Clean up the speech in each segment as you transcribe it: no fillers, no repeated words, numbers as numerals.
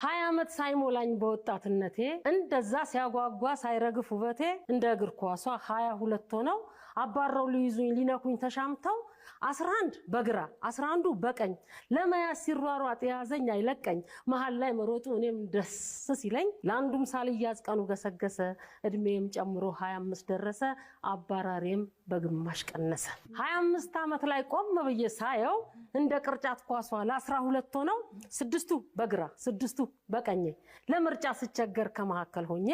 20 ዓመት ሳይሞላኝ በወጣትነቴ እንደዛ ሲያጓጓ ሳይረግፍ ውበቴ፣ እንደ እግር ኳሷ 22 ሆነው አባረው ሊይዙኝ ሊነኩኝ ተሻምተው፣ 11 በግራ 11ዱ በቀኝ ለመያዝ ሲሯሯጥ የያዘኝ አይለቀኝ፣ መሀል ላይ መሮጡ እኔም ደስ ሲለኝ፣ ለአንዱም ሳልያዝ ቀኑ ገሰገሰ፣ እድሜም ጨምሮ 25 ደረሰ፣ አባራሪም በግማሽ ቀነሰ። 25 ዓመት ላይ ቆም ብዬ ሳየው እንደ ቅርጫት ኳሷ ለ12 ሆነው፣ ስድስቱ በግራ ስድስቱ በቀኜ፣ ለምርጫ ስቸገር ከመካከል ሆኜ፣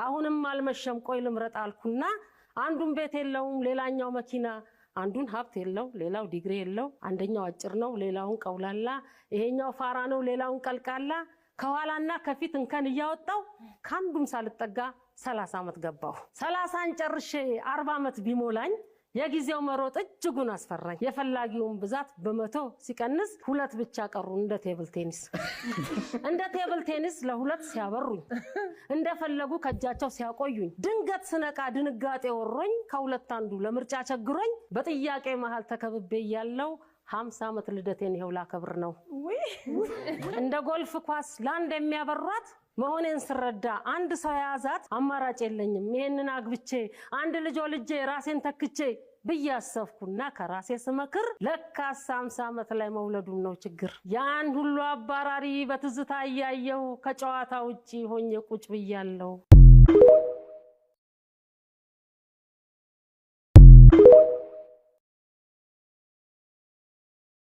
አሁንም አልመሸም ቆይ ልምረጥ አልኩና፣ አንዱን ቤት የለውም ሌላኛው መኪና፣ አንዱን ሀብት የለው ሌላው ዲግሪ የለው፣ አንደኛው አጭር ነው ሌላውን ቀውላላ፣ ይሄኛው ፋራ ነው ሌላውን ቀልቃላ፣ ከኋላና ከፊት እንከን እያወጣው ከአንዱም ሳልጠጋ 30 ዓመት ገባሁ። 30ን ጨርሼ 40 ዓመት ቢሞላኝ የጊዜው መሮጥ እጅጉን አስፈራኝ። የፈላጊውን ብዛት በ100 ሲቀንስ ሁለት ብቻ ቀሩ እንደ table tennis። እንደ table tennis ለሁለት ሲያበሩኝ፣ እንደፈለጉ ከእጃቸው ሲያቆዩኝ፣ ድንገት ስነቃ ድንጋጤ ወሮኝ፣ ከሁለት አንዱ ለምርጫ ቸግሮኝ፣ በጥያቄ መሀል ተከብቤ እያለው 50 ዓመት ልደቴን ይኸው ላከብር ነው። እንደ ጎልፍ ኳስ ለአንድ የሚያበሯት መሆኔን ስረዳ አንድ ሰው የያዛት አማራጭ የለኝም፣ ይሄንን አግብቼ አንድ ልጅ ወልጄ ራሴን ተክቼ ብዬ አሰብኩና ከራሴ ስመክር ለካስ 50 ዓመት ላይ መውለዱም ነው ችግር። ያን ሁሉ አባራሪ በትዝታ እያየሁ ከጨዋታ ውጪ ሆኜ ቁጭ ብያለሁ።